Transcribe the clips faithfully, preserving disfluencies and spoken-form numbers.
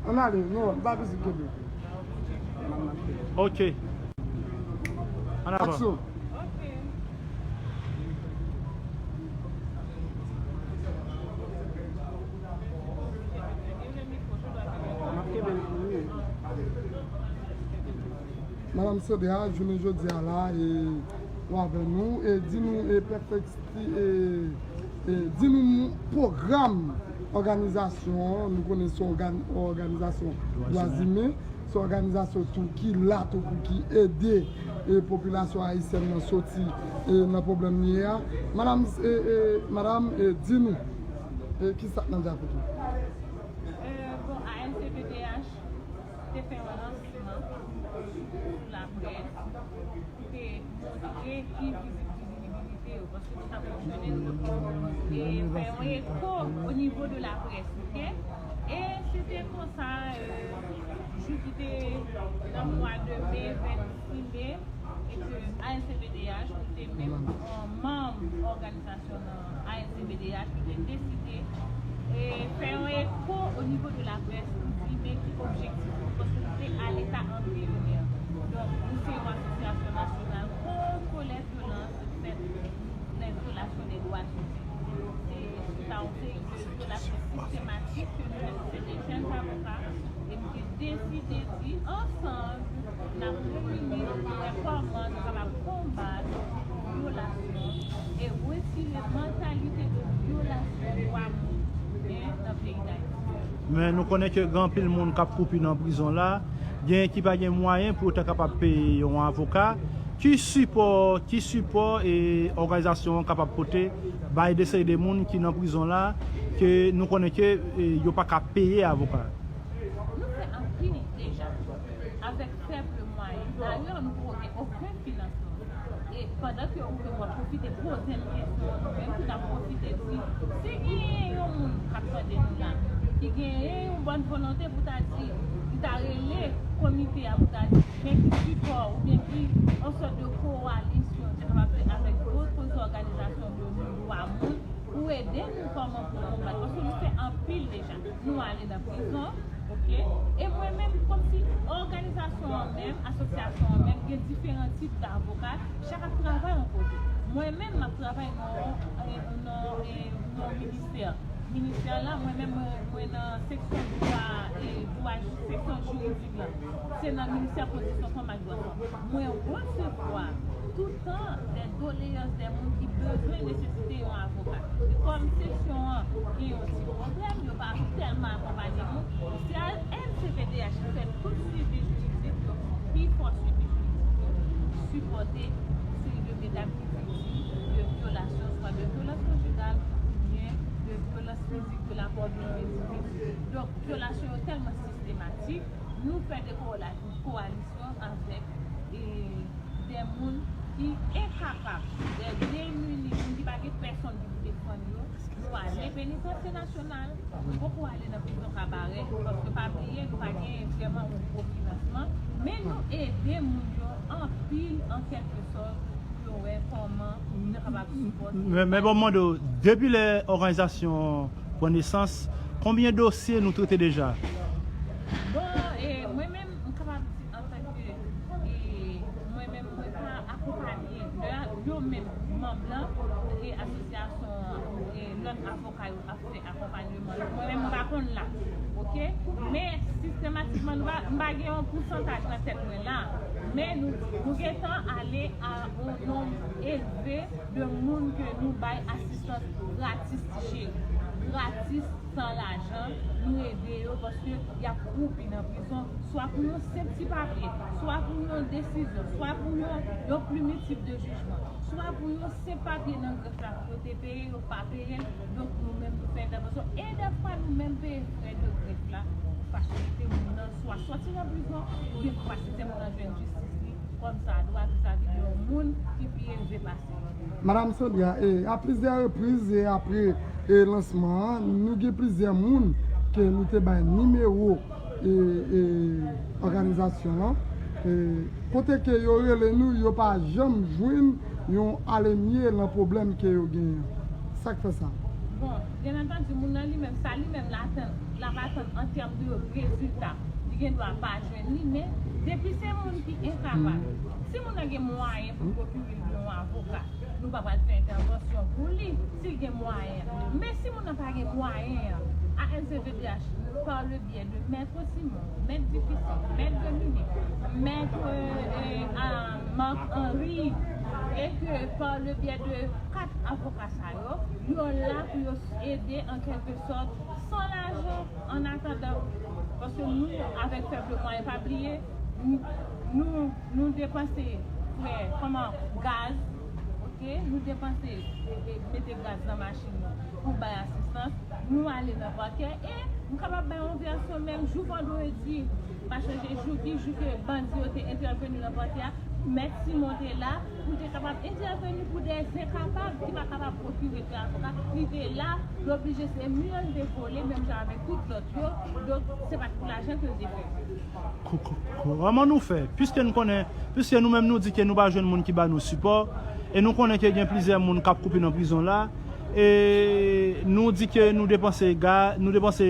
Ann ale, non, m pa bezwen kenbe. Ok. Ann avan. Aksyon. Madanm Sandra, jounen jodi a la, e, ou avè nou, e di nou, e, pèfèks-, e, e, di nou pwogram òganizasyon an. Nou konnen se yon ògan-, òganizasyon dwa imen, se yon òganizasyon tou ki la tou pou ki ede, e, popilasyon ayisyèn nan soti, e, nan pwoblèm li ye a. Madanm, e, e, madanm, e, di nou, e, ki sa k nan dyakout ou? Euh, bon, A N C V D H te fè yon lansman sou laprès pou te montre ki vizi-, vizibilite yo, paske nou t ap fonksyone, nou te fè yon eko o nivo de laprès, oke? E se te konsa, euh, jou ki te nan mwa de me, vennsis me, e ke A N C V D H, nou te menm, euh, manm òganizasyon nan A N C V D H, nou te deside, e, fè yon eko o nivo de laprès pou di men ki objektif nou, paske nou te ale ta anpiyonè. Donk, nou se yon asosyasyon nasyonal kont kolè vyolans fèt nan vyolasyon de dwa imen. Se, se ta yon seri de vyolasyon sistematik ke nou menm, se de jèn avoka, e nou te deside di ansanm, n ap reyini pou wè kòman nou kapab konbat vyolasyon e retire mantalite de vyolasyon dwa moun gen nan peyi Dayiti. Men nou konnen ke gen anpil moun k ap kwoupi nan prizon la, gen ki pa gen mwayen pou yo ta kapab peye yon avoka. Ki sipò, ki sipò e òganizasyon an kapab pote bay de seri de moun ki nan prizon la, ke nou konnen ke, e, yo pa ka peye avoka? Nou fè anpil deja, avèk fèb mwayen. Dayè, nou poko gen okenn finansman. E pandan ke ou menm w ap pwofite poze m kesyon an, nou menm tou n ap pwofite di, si genyen yon moun k ap tande nou la, ki genyen yon bòn volonte pou ta di, li ta rele komite a pou ta di, men ki sipò oubyen ki yon sòt de kowalisyon, te kapab fè avèk dòt òganizasyon de dwa moun, pou ede nou kòman pou konbat, paske nou fè anpil deja. Nou ale nan prizon, oke? E mwen menm, kòmsi òganizasyon an menm, asosyasyon an menm, gen diferan tip davoka, chak ap travay yon kote. Mwen menm, m ap travay nan, eh, nan, eh, nan ministè. Ministè la, mwen menm, mwen, mwen nan seksyon dwa, eh, dwa, seksyon jiridik la. Se nan ministè pwodiksyon fanm ak dwa fanm. Mwen resevwa toutan de doleyans de moun ki bezwen, nesesite yon avoka. E kòm seksyon an gen yon ti pwoblèm, yo pa tèlman akonpanye nou, se A N C V D H ki fè tout swivi jiridik yo, pi fò swivi jiridik yo, sipòte seri de medam ki viktim de vyolasyon, swa de vyolans konjigal oubyen de vyolans fizik de la pò de endividi. Donk, vyolasyon yo tèlman sistematik, nou fè de kola-, kowalisyon avèk, e, de moun ki enkapab, de demini, moun ki pa gen pèsonn ki pou defann yo. Nou ale Penitansye Nasyonal, nou poko ale nan prizon Kabarè, paske pa bliye, nou pa gen vrèman yon gwo finansman, men nou ede moun yo anpil, an kèlkesòt, pou yo wè kòman yo kapab sipòte. Men, men bon, m mande w, depi lè òganizasyon pran nesans, konbyen dosye nou trete deja? Bon, e, mwen menm, m kapab di antanke, e, mwen menm, mwen pa akonpanye, lè yo menm, manm lan, e asosyasyon, e lòt avoka yo ap fè akonpanyeman yo. Mwen menm, mwen pa konn la, oke? Men sistematikman, nou pa, m pa gen yon pousantaj nan tèt mwen la. Men nou, nou gentan ale a yon nonb elve de moun ke nou bay asistans gratis, ti cheri. Gratis, san lajan, nou ede yo paske y ap kwoupi nan prizon, swa pou yon senp ti papye, swa pou yon desizyon, swa pou yon, yon plimitif de jijman, swa pou yon senp papye nan grèf la pou yo te peye, yo pa peye l. Donk, nou menm, nou fè entèvansyon. E dèfwa, nou menm peye frè de grèf la pou fasilite moun nan swa sòti nan prizon, oubyen pou fasilite moun nan jwenn jistis li kòmsadwa vizavi de yon moun ki pi elve pase li. Madanm Sandra, e, a plizyè repriz e apre, e, lansman an, nou gen plizyè moun ke nou te bay nimewo, e, e, òganizasyon an, e, kote ke yo rele nou, yo pa janm jwenn yon alemye nan pwoblèm ke yo genyen. Sa k fè sa? Bon, byen antandi, moun nan li menm, sa li menm l atann, ap atann an tèm de rezilta. Li gen dwa pa jwenn li, men depi se moun ki enkapab, si moun nan gen mwayen pou l pwokire l yon avoka, nou pa pral fè entèvansyon pou li si l gen mwayen. Men si moun nan pa gen mwayen an, A N C V D H, par le biais de Maître Simon, Maître Difficile, Maître Dominique, Maître euh, euh, Marc Henry, e ke par le biais de kat avoka sa yo, yo la pou yo ede an kèlke sòt san lajan an atandan. Paske nou, avèk fèb mwayen, pa bliye, nou, nou, nou depanse, frè, kòman, gaz, oke? Nou depanse, e, e, mete gaz nan machin nou pou bay asistans. Nou ale nan pakè e m kapab bay yon vèsyon menm jou vandredi. Pa chanje jou ki jou ke bandi yo te entèveni nan pakè a. Mèt Simon te la pou l te kapab entèveni pou dè zenkapab ki pa kapab pwokire de avoka. Li te la, li oblije se mil li te vole, menm jan avèk tout lòt yo. Donk, se pa t pou lajan ke l te fè. Kòman nou fè? Piske nou konnen, piske nou menm nou di ke nou pa jwenn moun ki ba nou sipò, e nou konnen ke gen plizyè moun k ap koupe nan prizon la, e nou di ke nou depanse ga, nou depanse,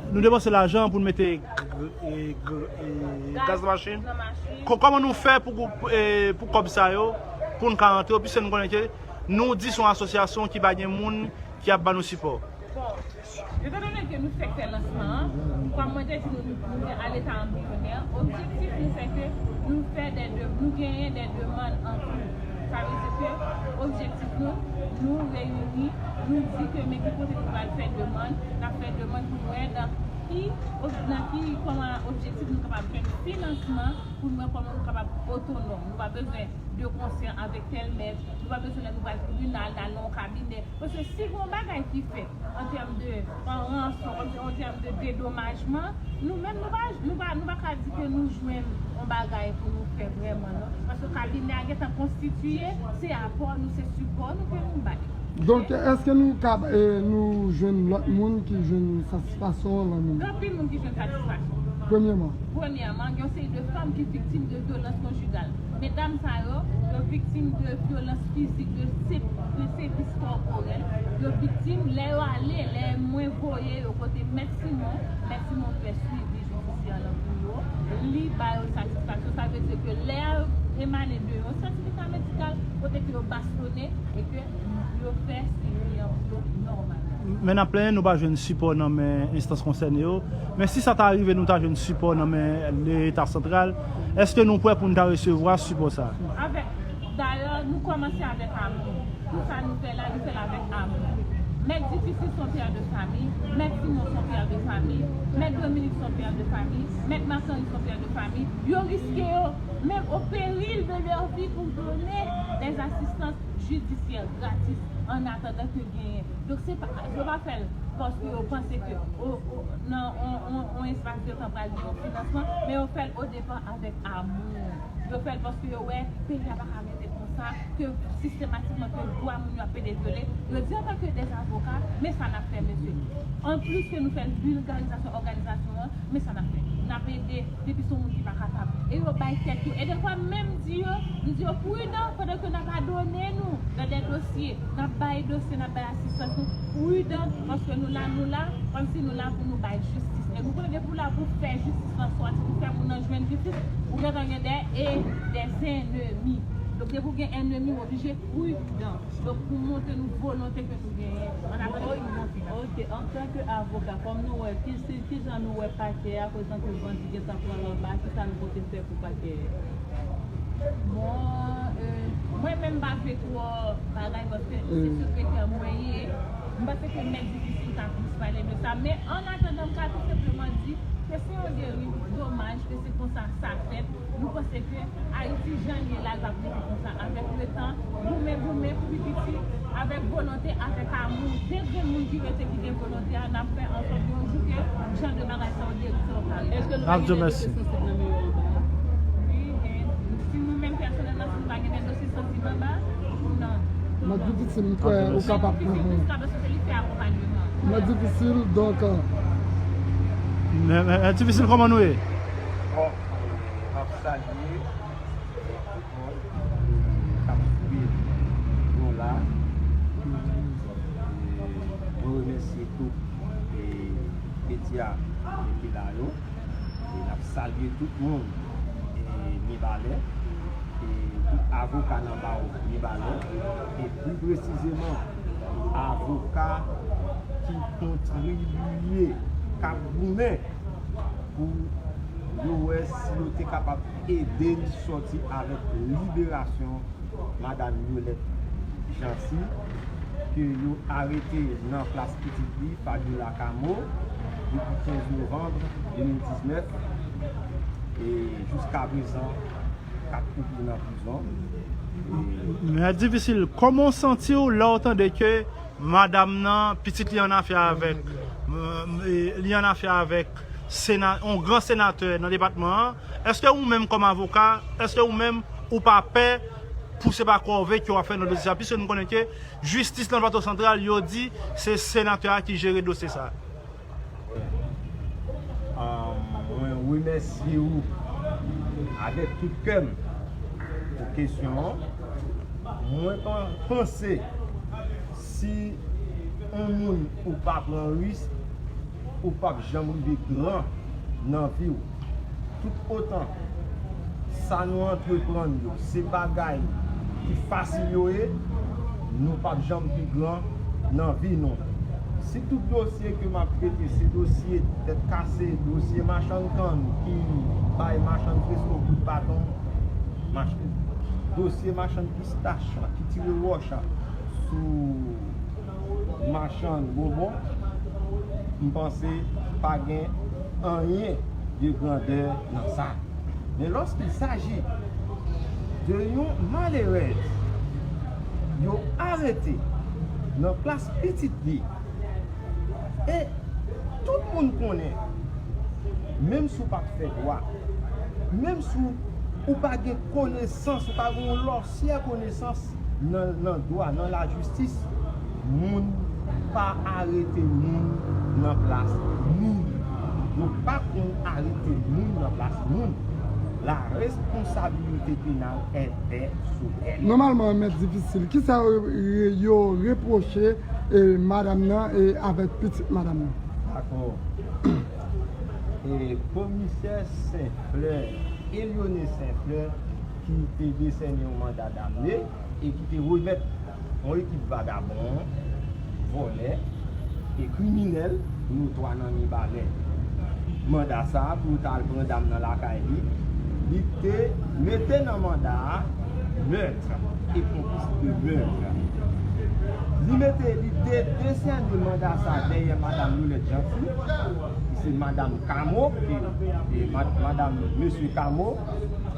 nou depanse lajan pou n mete g-, e, g-, e, gaz nan machin. Kò-, kòman nou fè pou, pou, e, pou kòb sa yo, pou n ka rantre yo, piske nou konnen ke nou di se yon asosyasyon ki pa gen moun ki ap ba nou sipò? Bon, etandone ke nou fèk fè lansman an, kòm mwen te di nou, nou, nou te ale ta anbriyonè, objektif nou se ke nou fè dè de, nou genyen dè demann an kou. Sa vle di ke objektif nou, nou reyini, nou di ke men ki kote nou pral fè demann, n ap fè demann pou nou wè nan ki, nan ki, kòman objektif nou kapab jwenn finansman pou nou wè kòman nou kapab otonòm. Nou pa bezwen de konsè avèk tèl mèt, nou pa bezwen lè nou pral tribinal, n al nan yon kabinè. Paske si gen yon bagay ki fèt an tèm de, an ranson, kòmsi an tèm de dedomajman, nou menm nou pa, nou pa, nou pa ka di ke nou jwenn yon bagay pou nou fè vrèman, non. Paske kabinè a gentan konstitiye, se apò nou, se sipò nou ke nou bay. Donk, èske nou ka, e, nou jwenn lòt moun ki jwenn satisfaksyon lan menm? Gen anpil moun ki jwenn satisfaksyon. Premyèman. Premyèman, gen yon seri de fanm ki viktim de vyolans konjigal. Medam sa yo, yo viktim de vyolans fizik, de se-, de sevis kòporèl. Yo viktim, lè yo ale, lè mwen voye yo kote Mèt Simon, Mèt Simon fè swivi jidisyè lan pou yo. Li ba yo satisfaksyon. Sa vle di ke lè a emane de yon sètifika medikal, kote ke yo bastonnen e ke yo fè swivi an pou yo nòmalman. Men n ap plenyen nou pa jwenn sipò nan men enstans konsène yo. Men si sa ta rive nou ta jwenn sipò nan men Leta santral, èske nou prè pou n ta resevwa sipò sa a? Avèk, dayè, nou kòmanse avèk amou. Tout sa nou fè la, nou fè l avèk amou. Mèt Difisil se yon pè de fanmi, Mèt Simon se yon pè de fanmi, Mèt Dominik se yon pè de fanmi, Mèt Marc Henry se yon pè de fanmi. Yo riske yo, menm o peril de lè vi, pou donnen dè asistans jidisyè gratis an atandan ke genyen. Donk, se pa, yo pa fè l paske yo panse ke o, o, nan on, on, on espas de tan pral gen yon finansman, men yo fè l o depan avèk amou. Yo fè l paske yo wè peyi a pa ka rete konsa, ke sistematikman ke dwa moun yo ap pede vyole. Yo di antanke dè avoka, men sa n ap fè, mesye. Anplis ke nou fè l bilgarizasyon òganizasyon an, men sa n ap fè. N ap ede depi se yon moun ki pa kapab. E yo bay tèt yo. E defwa m menm di yo, m di yo pridan pandan ke n ap adone nou nan dè dosye, n ap bay dosye, n ap bay asistans nou. Pridan, paske nou la, nou la, kòmsi nou la pou nou bay jistis. E nou konnen depi w la pou fè jistis lan sòti, pou fè moun nan jwenn jistis, ou gentan gen dè, e dè zennmi. Donk depi w gen ennmi, w oblije pridan. Donk, pou montre nou volonte ke nou genyen, an atandan ke nou gen yon finans. Ok, antanke avoka, kòm nou wè, ki, si, kijan nou wè pakè a, prezan ke bandi gentan pran l anba, kisa nou pote fè pou pakè a? Bon, euh, mwen menm m pa vle twò bagay paske se sekretè mwen ye. M panse ke Mèt Difisil ka plis pale de sa. Men an atandan, m ka tou senpleman di ke se yon deriv, domaj ke se konsa sa fèt. Nou panse ke Ayiti, jan l ye la, l p ap rete konsa. Avèk letan, goumen, goumen pou pi piti, avèk volonte, avèk amou. De grenn moun ki rete ki gen volonte a, n ap fè ansòt yon jou ke jan de bagay sa yo derive yo pa rete. Èske nou pa gen de dosye sansib nan men yo anba a? Wi, men si nou menm pèsonèlman, si nou pa gen de dosye sansib anba, nou nan. Mèt Difisil, m kwè ou kapab pran. Mèt Difisil, donk, euh, Mèt Difisil, kòman nou ye? Bon, m ap salye tout moun k ap swiv nou la. Mwen remèsye tout, e, e, Ti a, e ki la yo. E n ap salye tout moun, e, Mibalè, e tout avoka nan bawo Mibalè, e pli presizeman avoka ki kontribye, k ap goumen pou yo wè si yo te kapab ede n sòti avèk liberasyon Madanm Yolette Jeancy, ke yo arete nan plas pitit li, Fabiola Cameau, depi kenz novanm de mil diznèf, e jiskaprezan, k ap kouri nan prizon. E Mèt Difisil, kòman w santi w lè w tande ke madanm nan, pitit li an afè avèk, e, li an afè avèk sena-, yon gran senatè nan depatman an? Èske ou menm kòm avoka, èske ou menm ou pa pè pou se pa kòve ke w ap fè nan dosye sa? Piske nou konnen ke jistis nan Plato Santral, yo di se senatè a ki jere dosye sa. Ah, mwen remèsye ou avèk tout kè m pou kesyon an. Mwen pa panse si yon moun ou pa pran risk, ou p ap janm rive gran nan vi w. Tout otan sa nou antreprann yo se bagay ki fasil yo ye, nou p ap janm pi gran nan vi nou. Si tout dosye ke m ap trete se dosye tèt kase, dosye machann kann ki bay machann fresko kout baton, mach-, dosye machann pistach ki tire wòch sou machann bonbon, m panse pa gen anyen de grandè nan sa. Men lorsqu'il s'agit de yon malerèz yo arete nan plas pitit li, e tout moun konnen, menm si w pa t fè dwa, menm si w pa gen konesans, ou pa gen yon lòsyè konesans nan, nan dwa, nan lajistis, moun pa arete moun nan plas moun. Yo pa konn arete moun nan plas moun. La responsabilité pénale est personnelle. Nòmalman, Mèt Difisil, kisa yo, yo repwoche, e, madanm nan, e, avèk pitit madanm nan? Dakò. E komisè Senflè, Elione Senflè, ki te desène yon manda damne e ki te remèt yon ekip vagabon, vòlè e kriminèl notwa nan Mibalè manda sa a pou yo ta al pran dam nan lakay li, li te mete nan manda a meurtre et complice de meurtre. Li mete, li te desène manda sa a dèyè madanm Yolette Jeancy, ki se madanm Cameau, ki, e, ma-, madanm mesye Cameau,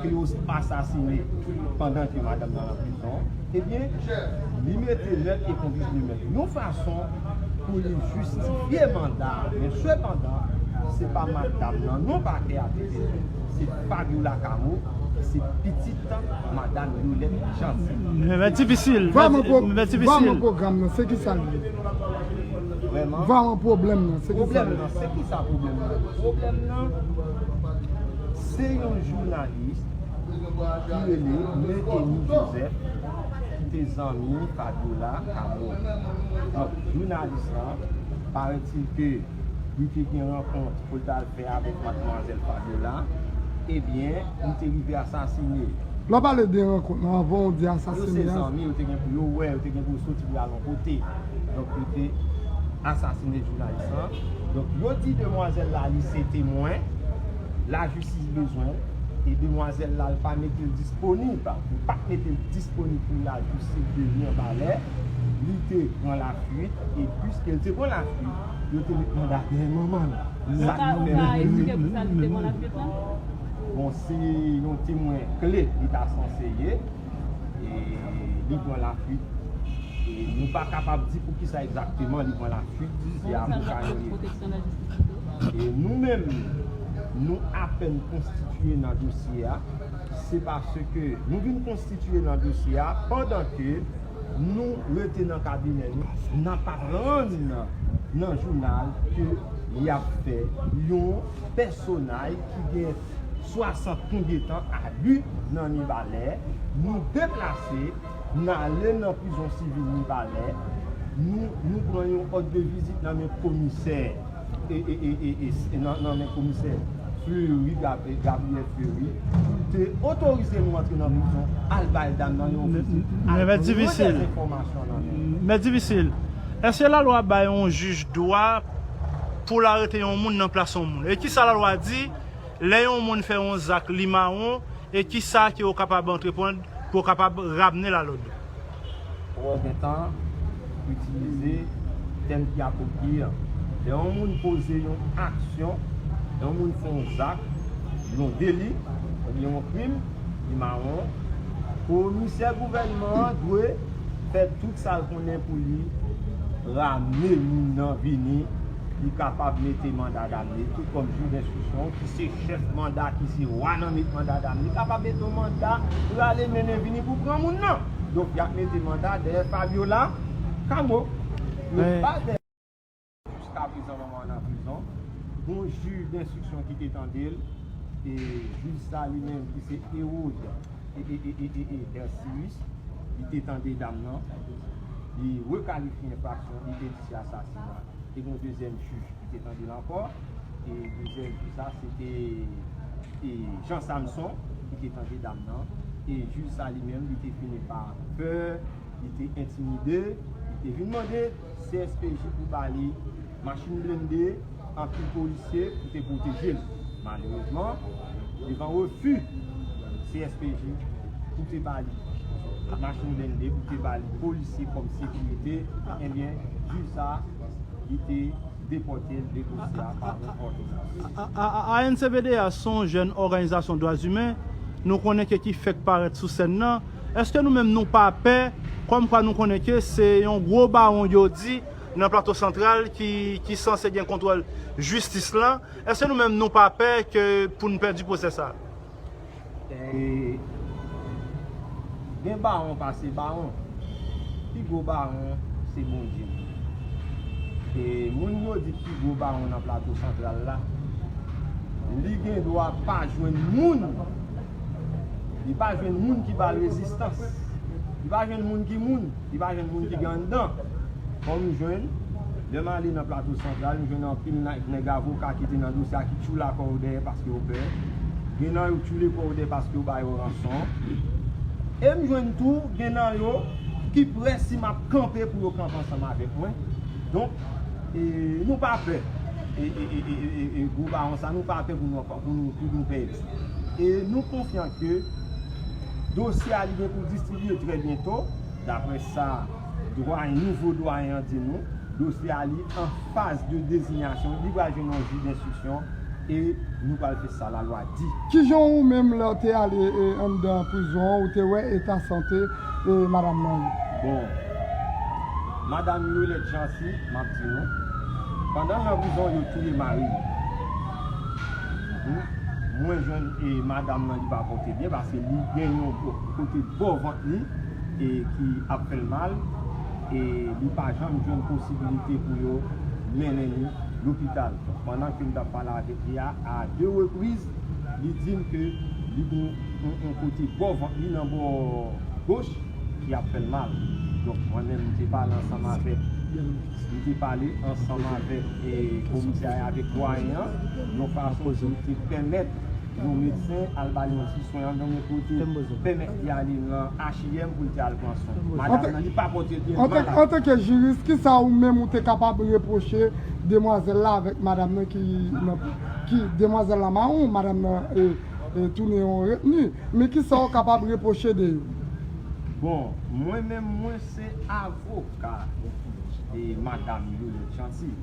ke yo asasine pandan ke madanm nan nan prizon. Ebyen, li mete meurtre et complice de meurtre yon fason pou li jistifye manda a. Men sepandan, se pa madanm nan non pakè a te bezwen. Se Fabiola Cameau, ki se pitit madanm Yolette Jeancy. Men, men difisil. Vwaman men, pro-, men difisil. Vwaman pwogram nan, se ki sa l ye? Vrèman. Vwaman pwoblèm nan, se ki sa l ye? Pwoblèm nan, se ki sa pwoblèm nan? Pwoblèm nan, se yon jounalis ki rele Me Amy Joseph, ki te zanmi Fabiola Cameau. Donk, jounalis lan, parèt-il ke li te gen rankont pou l t al fè avèk madmwazèl Fabiola, ebyen, li te rive asasine. Lè w pale de rankont lan, anvan w di asasine a. Yo se zanmi, yo te gen pou yo wè, yo te gen pou yo soti pou yo al yon kote. Donk, yo te asasine jounalis lan. Donk, yo di demwazèl la, li se temwen, lajistis bezwen l, e demwazèl la, l pa mete l disponib, li pa t mete l disponib pou lajistis de Mibalè, li te pran lafuit, e piske l te pran lafuit, yo te met manda dèyè manman l. Sa ki fè. Sa, sa eksplike pou sa li te pran lafuit lan? Bon, se yon temwen kle li ta sanse ye, e li pran lafuit. E nou pa kapab di poukisa egzakteman li pran lafuit, se avoka nou ye. E nou menm, nou apèn konstitiye nan dosye a, se paske nou vin konstitiye nan dosye a pandan ke nou rete nan kabinè nou, n ap aprann nan jounal ke y ap fè yon pèsonaj ki gen swasant konbyen tan abi nan Mibalè, nou deplase, n ale nan prizon sivil Mibalè, nou, nou pran yon òd de vizit nan men komisè e, e, e, e, e, nan, nan men komisè Fleury, Gab-, e, Gabriel Fleury, pou l te otorize nou antre nan prizon, al bay dam nan yon vizit, al pran dèzenfòmasyon nan men l. Men difisil. Èske lalwa bay yon jij dwa pou l arete yon moun nan plas yon moun? E kisa lalwa di lè yon moun fè yon zak li mawon, e kisa ke w kapab antreprann pou w kapab ramne l a lòd? Ou gentan itilize tèm ki apwopriye an. Lè yon moun poze yon aksyon, lè yon moun fè yon zak, yon deli, oubyen yon krim, li mawon, komisè gouvènman an dwe fè tout sa l konnen pou li ramne moun nan vini, li kapab mete manda damne, tou kòm jij denstriksyon, ki se chèf manda, ki se wa nan met manda damne, li kapab mete yon manda, rale mennen vini pou pran moun nan. Donk, y ap mete manda dèyè Fabiola Cameau. Men pa dèyè. Jiskaprezan, manman an nan prizon. Gon jij denstriksyon ki te tande l, e jij sa li menm ki se Hérode, e, e, e, e, e, e, Ercilus, li te tande dam nan, li rekalifye enfraksyon, li te di se asasina. E gon dezyèm jij ki te tande l ankò, e dezyèm jij sa se te, e, Jean Samson ki te tande dam nan, e jij sa li menm li te fini pa pè, li te entimide, li te vin mande C S P J pou ba li machin blende, anpil polisye pou te pwoteje l. Malerezman, devan refi C S P J pou te ba li machin blende, pou te ba li polisye kòm sekirite, ebyen, jij sa, li te depòte l de dosye a pa yon òdonans. A, a, a, A N C P D H se yon jèn òganizasyon dwa imen, nou konnen ke ki fèk parèt sou sèn nan. Èske nou menm nou pa pè, kòmkwa nou konnen ke se yon gwo bawon yo di nan Plato Santral ki, ki sanse gen kontwòl jistis lan? Èske nou menm nou pa pè ke pou n pèdi pwosè sa? E, gen bawon pase bawon. Pi gwo bawon se Bondye. E moun yo di pi gwo bawon nan Plato Santral la, li gen dwa pa jwenn moun. Li pa jwenn moun ki ba l rezistans. Li pa jwenn moun ki moun. Li pa jwenn moun ki gen anndan. Kòm m jwenn, lè m ale nan Plato Santral, m jwenn anpil na-, nèg avoka ki te nan dosye a ki tchoule kò yo dèyè paske yo pè. Gen nan yo tchoule kò yo dèyè paske yo ba yo ranson. E m jwenn tou, gen nan yo ki prè si m ap kanpe pou yo kanpe ansanm avèk mwen. Donk, e, nou pa pè. E, e, e, e, e, e, gwo bawon sa, nou pa pè pou nou, pou nou, pou nou pèdi. E nou konfyan ke dosye a li gen pou distribiye trè byento. Daprè sa dwayen, nouvo dwayen an di nou, dosye a li an faz de dezinyasyon, li pral jwenn yon jij denstriksyon e nou pral fè sa lalwa di. Kijan ou menm lè w te ale, e, anndan prizon an, ou te wè eta sante, e, madanm nan ye? Bon, madanm Yolette Chancy, m ap di nou, pandan l nan prizon, yo touye mari l. Mwen jwenn, e, madanm nan, li pa pòte byen paske li gen yon bò, kote bò vant li, e, ki ap fè l mal, e li pa janm jwenn posibilite pou yo mennen li lopital. Donk, pandan ke m t ap pale avèk li a, a de repriz, li di m ke li gen yon, yon kote bò vant li nan bò goch ki ap fè l mal. Donk, mwen menm, m te pale ansanm avèk, m te pale ansanm avèk, e, komisè a, avèk dwayen an, yon fason pou m te pèmèt yon medsen al ba l yon ti swen anndan yon kote, pèmèt li ale nan H I M pou l te al pran swen. Madanm nan, li pa pòte byen, li malad. Antanke jiris, kisa ou menm ou te kapab repwoche demwazèl la avèk madanm nan ki nan, ki demwazèl la mawon, madanm nan, e, e, tounen yon retni? Men kisa w kapab repwoche de yo? Bon, mwen menm, mwen se avoka, e, madanm Yolette Chancy.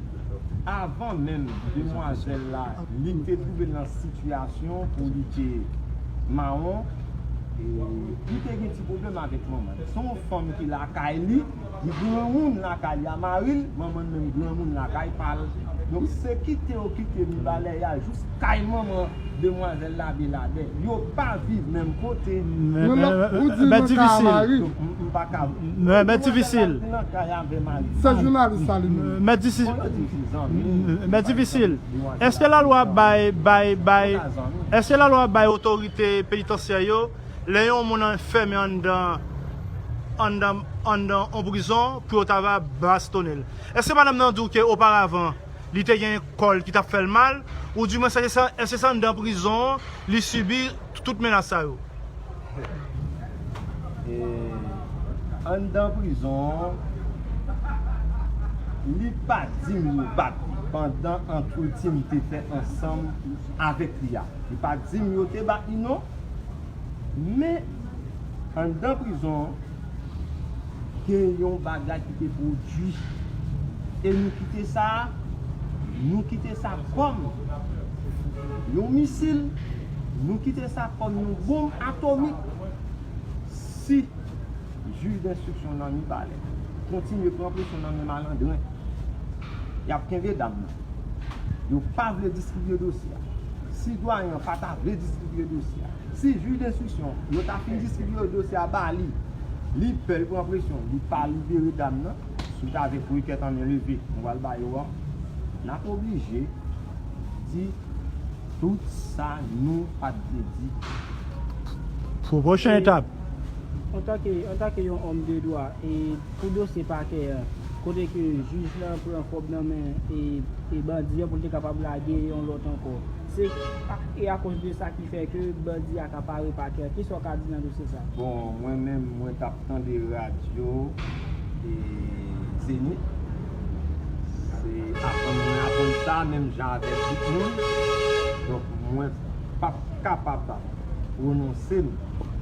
Avan menm demwazèl la, li te twouve l nan sitiyasyon pou li te mawon, e, li te gen ti pwoblèm avèk manman l. Se yon fanm ki lakay li, li granmoun lakay li a mari l, manman l menm granmoun lakay pa l. Donk, se kite yo kite Mibalè y al jis kay manman demwazèl la Beladè. Yo pa viv menm kote. Men, men, men, men difisil. M, m pa ka. Men, men difisil. Nan kay avè mari. Se jounalis sa li menm. Men disi-, men difisil. Èske lalwa bay, bay, bay, èske lalwa bay otorite penitansyè yo, lè yon moun an fèmen anndan, anndan, anndan yon prizon, pou yo ta va bastonnen l? Èske madanm nan di w ke oparavan, li te gen kò l ki t ap fè l mal, oudimwens èske se, èske se anndan prizon an li sibi tout menas sa yo? E anndan prizon an, li pa di m yo bat li pandan antretyen m te fè ansanm avèk li a. Li pa di m yo te bat li non. Men anndan prizon an, gen yon bagay ki te pwodui. E nou kite sa, nou kite sa kòm yon misil, nou kite sa kòm yon bonm atomik. Si jij denstriksyon nan Mibalè kontinye pran presyon nan men malandren, y ap kenbe dam nan. Yo pa vle distribye dosye a. Si dwayen an pa ta vle distribye dosye a, si jij denstriksyon yo ta fin distribye dosye a ba li, li pè, li pran presyon, li pa libere dam nan, suit avèk rekèt an men leve nou pral ba yo an, n ap oblije di tout sa nou pa t vle di. Pou pwochen etap. Antanke, antanke yon òm de dwa, e pou dosye pakè a, kote ke jij lan pran kòb nan men e, e bandi an pou l te kapab lage yon lòt ankò. Se e akoz de sa ki fè ke bandi akapare pakè a. Kisa w ka di nan dosye sa? Bon, mwen menm, mwen t ap tande radyo e Zenith. Se aprann mwen aprann sa, menm jan avèk tout moun. Donk, mwen p ap kapab pwononse m, e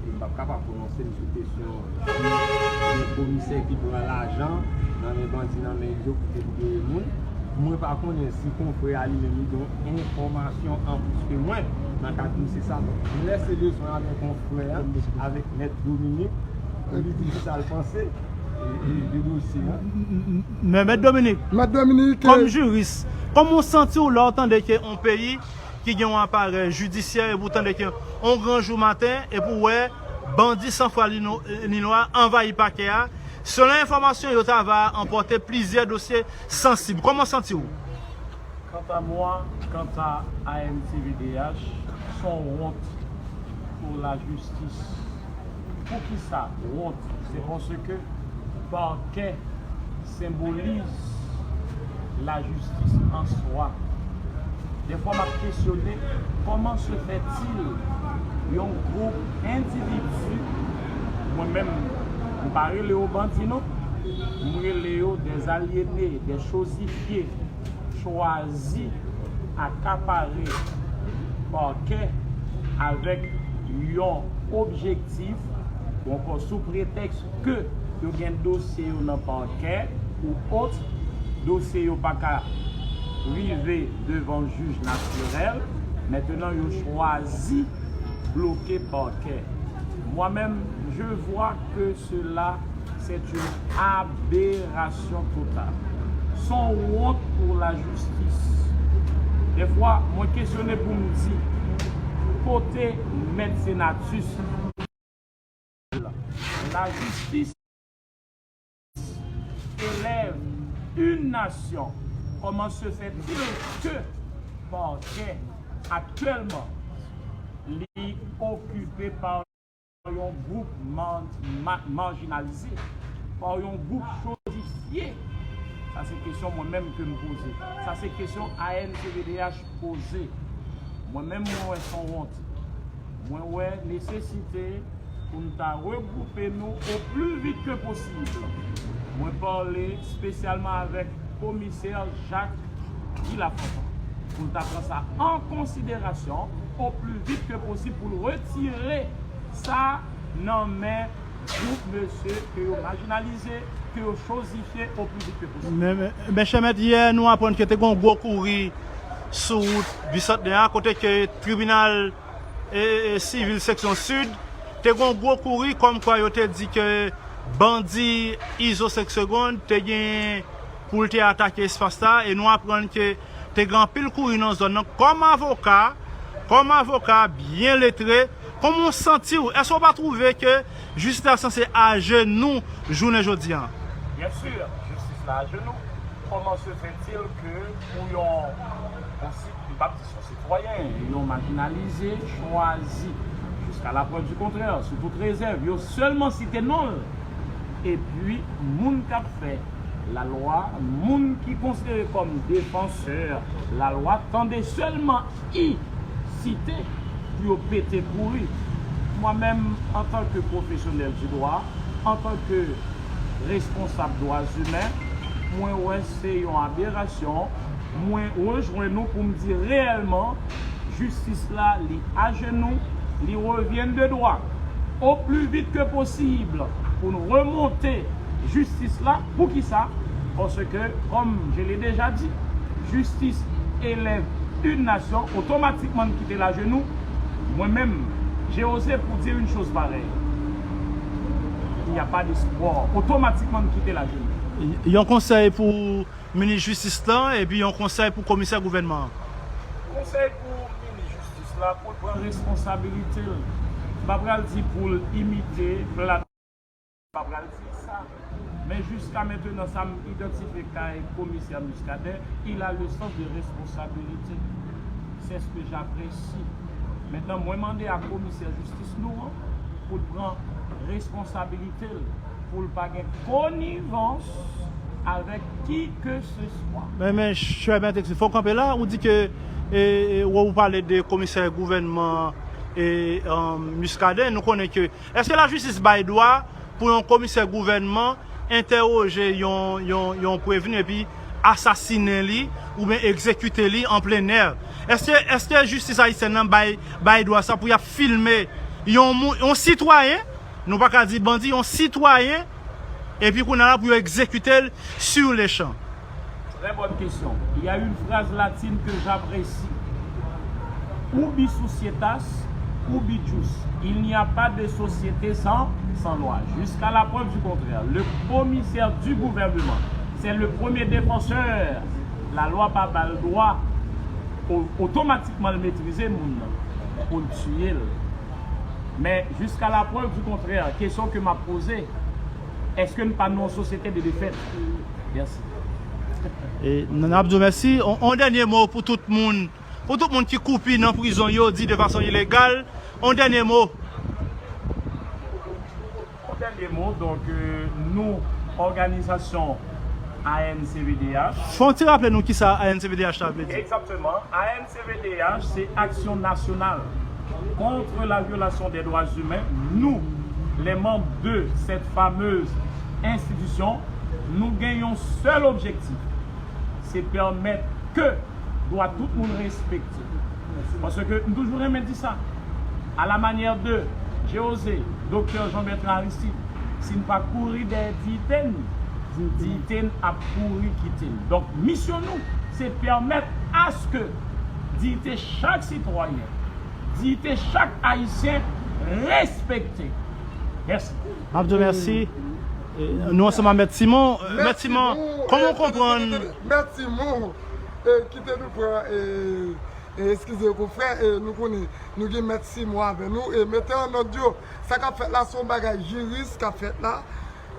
m p ap kapab pwononse m sou kesyon si gen komisè ki pran lajan nan men bandi, nan men Izo pou te libere moun. Mwen pa konnen si konfrè a li menm li gen yon enfòmasyon anplis ke mwen nan kad dosye sa. Donk, m lèse bezwen avèk konfrè a, avèk Mèt Dominique, pou li di kisa l panse e, e, de dosye a. Men Mèt Dominique, Mèt Dominique, kòm jiris, kòman w santi w lè w tande ke yon peyi ki gen yon aparèy jidisyè epi w tande ke yon gran jou maten epi w wè bandi san fwa ni lwa anvayi pakè a? Selon enfòmasyon yo, ta va anpòte plizyè dosye sansib. Kòman w santi w? Kanta mwa, kanta A N C V D H, se yon wont pou lajistis. Poukisa wont? Se paske pakè senbolize lajistis an swa. Dèfwa m ap kesyone, comment se fait-il yon gwoup endividi, mwen menm, m pa rele yo bandi non, m rele yo des aliénés, des chosifiés, chwazi akapare pakè avèk yon objektif, ou ankò sou pretèks ke yo gen dosye yo nan pakè ou ot, dosye yo pa ka rive devan jij natirèl, mentenan yo chwazi bloke pakè. Mwen menm, je vois que cela c'est une aberration totale. Se yon wont pou lajistis. Dèfwa, mwen kesyone pou m di, kote Mèt Senatus? La justice élève une nation. Comment se fait-il que parquet actuellement li okipe pa yon gwoup ma, ma, marjinalize, pa yon gwoup chozifye? Sa se kesyon mwen menm ke m poze. Sa se kesyon A N C V D H poze. Mwen menm mwen wè se yon wont. Mwen wè nesesite pou n ta regwoupe nou o pli vit ke posib. Mwen pale espesyalman avèk komisè Jacques Guy Lafontant pou n ta pran sa an konsiderasyon o pli vit ke posib pou l retire sa nan men gwoup mesye ke yo majinalize, ke yo chozifye o pli vit ke posib. Men, men, men chè mèt, yè nou aprann ke te gen yon gwo kouri sou wout Bisantnè a, kote ke tribinal e, e, sivil seksyon sid te gen yon gwo kouri kòmkwa yo te di ke bandi Izo senk Segonn te gen pou l te atake espas la, e nou aprann ke te gen anpil kouri nan zòn nan. Kòm avoka, kòm avoka byen letre, kòman w santi w? Èske w pa twouve ke jistis la sanse ajenou jounen jodi a? Bien sûr, justice la à genoux. Comment se fait-il que pou yon, yon si, m p ap di se yon sitwayen, yon majinalize chwazi, jusqu'à la preuve du contraire, sou tout rezèv, yo sèlman site non l, epi moun k ap fè lalwa, moun ki konsidere kòm defansè lalwa, tande sèlman i site pou yo pete kouri. Mwen menm, antanke pwofesyonèl di dwa, antanke responsab dwa imen, mwen wè se yon aberasyon. Mwen rejwenn nou pou m di reyèlman, jistis la, li ajenou, li revyen de dwa. O pli vit ke posib, pou n remonte jistis la. Poukisa? Paske, comme je l'ai déjà dit, justice élève une nation, otomatikman n kite l ajenou. Mwen menm, j'ai osé pour dire une chose pareille. Il n'y a pas d'espoir. Otomatikman n kite l ajenou. Yon konsèy pou minis jistis lan, epi yon konsèy pou komisè gouvènman an. Konsèy pou minis jistis la, pou l pran responsabilite l. M pa pral di pou l imite plat, m pa pral di sa. Men jiska mentenan, sa m idantifye kay komisè Muscadin, il a le sens de responsabilité. C'est ce que j'apprécie. Mentnan, mwen mande a komisè jistis nou an pou l pran responsabilite l, pou l pa gen konivans avèk ki ke se swa. Men, men, chè mèt Exil, fò w kanpe la, ou di ke, e, e, ou pale de komisè gouvènman, e, um, Muscadin, nou konnen ke, èske lajistis bay dwa pou yon komisè gouvènman entèwoje yon, yon, yon prevni epi asasinen li oubyen egzekite li an plen nè? Èske, èske jistis ayisyèn nan bay, bay dwa sa pou y ap filme yon moun, yon sitwayen, nou pa ka di bandi, yon sitwayen, epi kounye a la pou yo egzekite l sur le champ? Très bonne question. Il y a une phrase latine que j'apprécie. Ubi societas, ubi jus. Il n'y a pas de société sans, sans loi. Jusqu'à la preuve du contraire, le commissaire du gouvernement, c'est le premier défenseur. Lalwa pa ba l dwa o-, otomatikman l metrize moun nan, pou l tiye l. Men, jusqu'à la preuve du contraire, kesyon ke m ap poze, èske n pa nan yon sosyete de defèt? Mèsi. E, n, n ap di w mèsi. On, on dènye mo pou tout moun, pou tout moun ki kwoupi nan prizon yo, di de fason ilegal. On dènye mo. On dènye mo, donk, euh, nou, òganizasyon A N C V D H. Fè yon ti raple nou kisa A N C V D H la vle di. Exactement. A N C V D H, c'est Action Nationale contre la violation des droits humains. Nous, les membres de cette fameuse institution, nou gen yon sèl objektif. Se pèmèt ke dwa tout moun respekte. Paske m toujou renmen di sa. À la manière de José, Doktè Jean Bertrand Aristide, si n pa kouri dèyè diyite n, diyite n ap kouri kite n. Donk, misyon nou, se pèmèt aske diyite chak sitwayen, diyite chak ayisyen respekte. Mèsi. M ap di w mèsi. E, nou ansanm ak Mèt Simon. E, Mèt Simon, kòman w konprann? Mèt Simon, e, ki te nou pran, e, e, eskize yo, konfrè, e, nou konnen, nou gen Mèt Simon avè nou, e, mete an nòt yo, sa k ap fèt la, se yon bagay jiris k ap fèt la,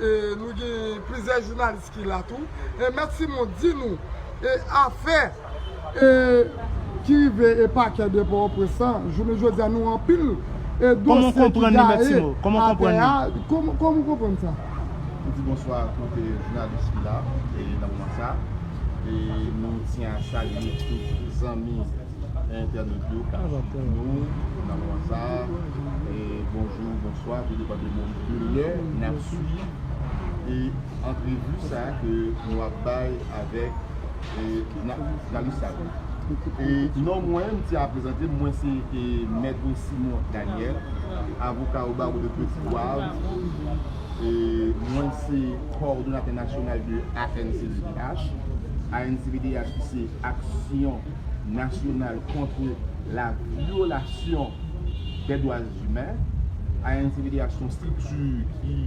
e, nou gen plizyè jounalis ki la tou, e, Mèt Simon, di nou, e, afè, e, ki rive, e, pakè de Pòtoprens lan, jounen jodi a, nou anpil, e, dosye ki gaye atè a, kòman, kòman w konprann sa? M di bonswa tout, e, jounalis ki la, e, nan moman sa. E nou tyen a salye tout zanmi, e, entènot yo k ap swiv nou nan moman sa. E bonjou, bonswa, tou depann de moun, de lè n ap swiv, e, antrevi sa ke nou ap bay avèk, e, na-, jounalis sa yo. E non mwen, m te ap prezante, mwen se, e, Mèt Simon Daniel, avoka o barreau de Petit Goâve. E mwen se kowòdonatè nasyonal de A N C V D H. A N C V D H ki se Action Nationale contre la Violation des Droits Humains. A N C V D H se yon estrikti ki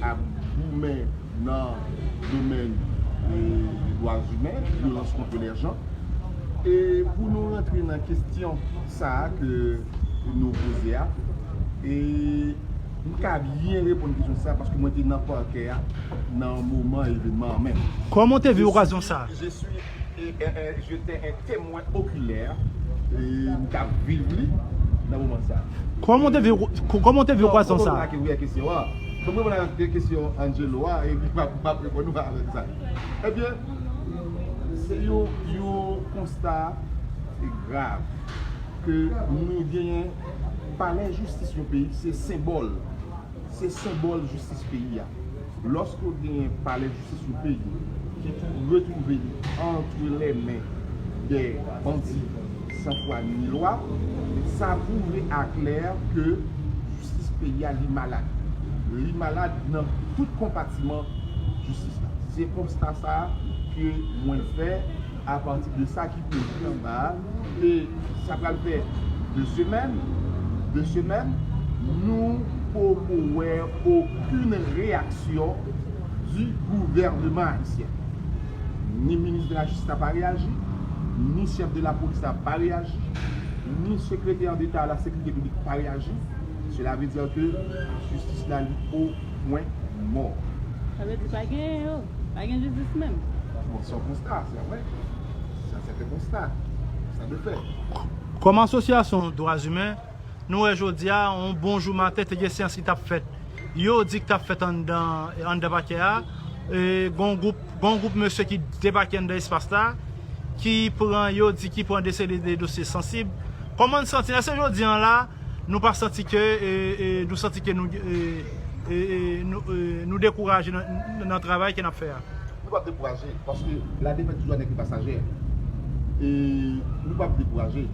ap goumen nan domèn, e, dwa imen, vyolans kont lèjan. E pou nou rantre nan kesyon sa a ke nou poze a, e m ka byen reponn kesyon sa a paske mwen te nan pakè a nan moman evènman an menm. Kòman w te viv okazyon sa a? Je suis, e, e, e, je te un témoin oculaire, e m t ap viv li nan moman sa a. Kòman w te viv, kòman w te viv okazyon sa a? Kòman w te viv kesyon an? Mwen reponn avèk kesyon Angelo a, epi m ap, m ap reponn ou avèk sa. Ebyen, se yon, yon konsta grav ke nou genyen. Palè jistis yon peyi, se senbòl, se senbòl jistis peyi a. Lòske w genyen palè jistis yon peyi ki tou retwouve li antre lè men dè bandi san fwa ni lwa, sa pwouve aklè ke jistis peyi a li malad. Li malad nan tout konpatiman jistis la. Se konsta sa a ke mwen fè apati de sa ki pwodui anba a, e sa pral fè de semèn, de semèn, nou poko wè okenn reyaksyon di gouvènman ayisyen. Ni minis de la jistis la pa reyaji, ni chèf de la polis la pa reyaji, ni sekretè deta a la sekirite piblik pa reyaji. Cela veut dire que jistis la li o pwen mò. Sa vle di pa gen, pa gen jistis menm. Bon, se yon konsta, se vre. Se yon sèten konsta. Sa de fè. Kòm asosyasyon dwa imen, nou wè jodi a, yon bon jou maten, te gen seyans ki t ap fèt. Yo di k t ap fèt anndan, anndan pakè a. E, gon gwoup, gon gwoup mesye ki debake anndan espas la, ki pran, yo di ki pran de seri de dosye sansib. Kòman n santi n? Èske jodi a la, nou pa santi ke, e, e, nou santi ke nou, e, e, e, nou, e, nou dekouraje nan, nan, nan travay ke n ap fè a? Nou p ap dekouraje, paske la défaite du jour n'est que passagère. E nou p ap dekouraje.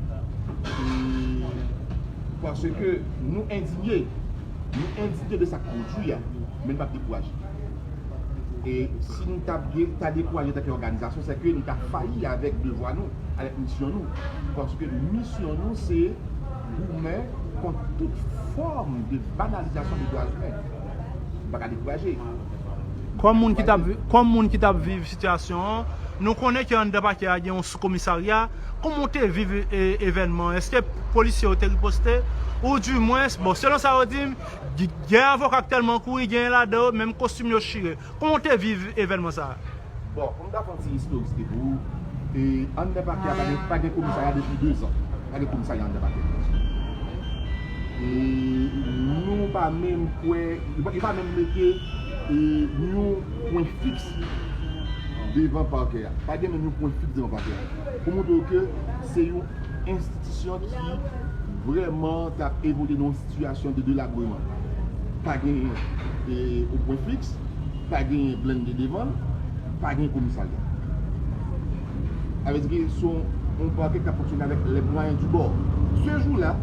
E paske nou endinye, nou endinye de sa k pwodui a, men nou p ap dekouraje. E si nou t ap de-, ta dekouraje antanke òganizasyon, se ke nou ta fayi avèk devwa nou, avèk misyon nou. Paske misyon nou, se goumen kont tout fòm de banalizasyon de dwa imen. Nou pa ka dekouraje. Kòm moun ki t ap vi-, kòm moun ki t ap viv sitiyasyon an, nou konnen ke anndan pakè a gen yon soukomisarya. Kòman w te viv, e, evènman an? Èske polisye yo te riposte? Ou dimwens, bon, selon sa yo di m, gen avoka k tèlman kouri, genyen ladan yo, menm kostim yo chire. Kòman w te viv evènman sa a? Bon, pou m ta fè yon ti istorik pou ou, e, anndan pakè a, pa gen, pa gen komisarya depi dezan. Pa gen komisarya anndan pakè. E nou pa menm kwè, yo pa, yo pa menm mete, e, yon pwen fiks devan pakè a. Pa gen menm yon pwen fiks devan pakè a. Pou montre w ke se yon enstitisyon ki vrèman t ap evolye nan yon sitiyasyon de delabreman. Pa gen, e, yon pwen fiks, pa gen blende devan l, pa gen komisarya. Sa vle di ke se yon, yon pakè k ap fonksyone avèk les moyens du bord. Se jou la,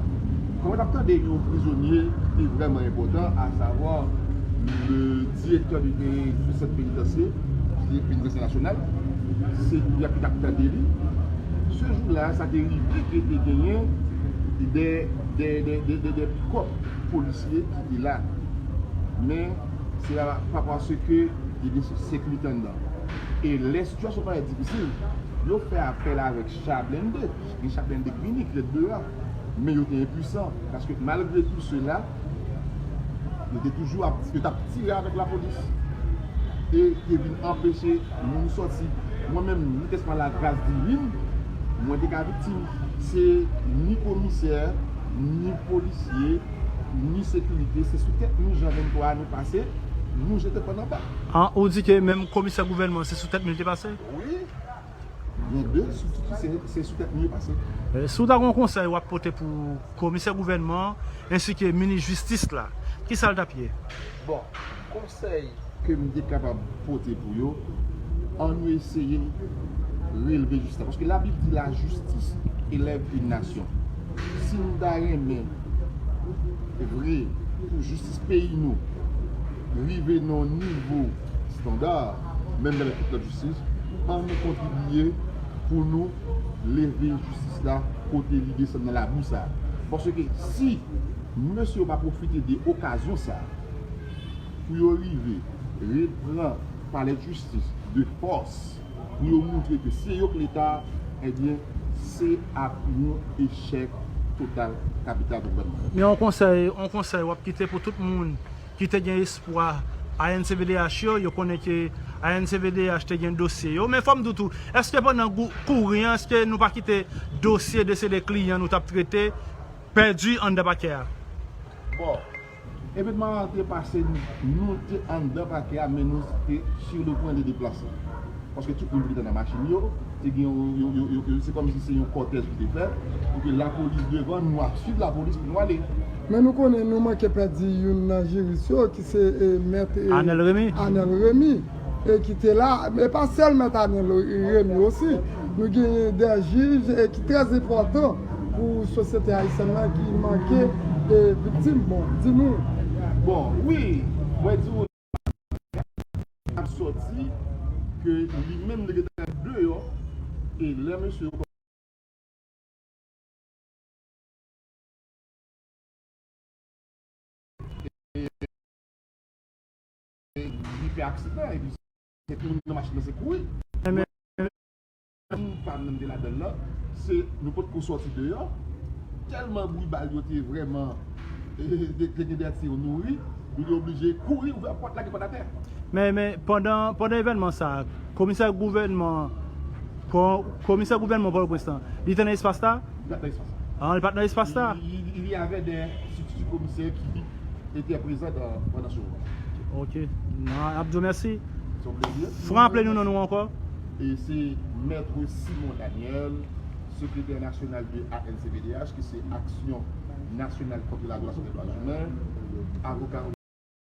kòman n ap tande yon prizonye ki te vrèman enpòtan, a savwa le direktè de, de, du centre pénitentiaire, ki te penitansye nasyonal, se y ap, y ap tande li. Se jou la, sa te rive ke te genyen de, de, de, de, de, de pikòp polisye ki te la. Men, se pa, pa paske te gen sekirite anndan. E lè sitiyasyon parèt difisil, yo fè apèl avèk cha blende. Gen cha blende k vini, ki ret deyò. Men yo te enpwisan, paske malgre tou sela, yo te toujou ap, yo t ap tire avèk lapolis. E te vin anpeche moun sòti. Mwen menm, ni tèsman lagras divin, mwen te ka viktim. Se ni komisè, ni polisye, ni sekirite, se sou tèt nou Jan venntwa nou pase, nou jete pàn anba. An, ou di ke menm komisè gouvènman, se sou tèt nou li te pase? Wi. Gen de estrikti ki se, se sou tèt nou yo pase. E, si w ta gen yon konsèy w ap pote pou komisè gouvènman an, ensi ke minis jistis la, ki sa l t ap ye? Bon, konsèy ke m te kapab pote pou yo, ann nou eseye releve jistis la. Paske Labib di, la justice élève une nation. Si nou ta renmen vre pou jistis peyi nou rive nan yon nivo estanda, menm jan avèk tout lòt jistis, ann nou kontribiye pou nou leve jistis la kote li desann nan labou sa a. Paske si mesye yo pa pwofite de okazyon sa a pou yo rive reprann palè jistis de fòs, pou yo montre ke se yo k Leta, ebyen, se ap yon echèk total kapital pou gouvènman an. Men yon konsèy, yon konsèy w ap kite pou tout moun ki te gen espwa A N C V D H yo, yo konnen ke A N C V D H te gen dosye yo. Men fò m di w tou, èske pandan gou-, kouri an, èske nou pa kite dosye de se de kliyan nou t ap trete pèdi anndan pakè a? Bon, Evènman an te pase, nou te anndan pakè a, men nou te sur le point de déplacer. Paske tout moun ki te nan machin yo, te gen yon, yon, yon, yon, yon, se kòmsi se yon kòtèj ki te fèt, pou ke lapolis devan, nou ap swiv lapolis pou nou ale. Men nou konnen nou manke pèdi youn nan jiris yo, ki se, e, mèt, e, Anèl Remy. Anèl Remy, e ki te la, e pa sèl mèt Anèl Remy osi, nou genyen de jij, e ki trè enpòtan pou sosyete ayisyèn nan ki manke, e, viktim. Bon, di nou. Bon, wi, mwen di w, ap sòti, ke li menm li gentan deyò, e lè mesye yo li fè aksidan, epi se tout moun nan machin nan se kouri. Mwen, moun pa m nan m te ladan l lan, se nou potko sòti deyò, tèlman bri bal yo te vrèman, e, te, te gen de ti yo nouri, nou te oblije kouri ouvè pòt la, gen kòd atè. Men, men, pandan, pandan evènman sa, komisè gouvènman, ko-, komisè gouvènman Pòtoprens lan, li te nan espas la? Li pa t nan espas la. Ah, li pa t nan espas la? Il, il, il y avait des substituts commissaires qui étaient présents dans, pendant ce moment. Ok. N ap di w mèsi. C'est un plaisir. Fran, raple nou non nou ankò. E se Maître Simon Daniel, sekretè nasyonal de A N C V D H, ki se Aksyon Nasyonal Kont Ladwa Sou Dwa Imen, avoka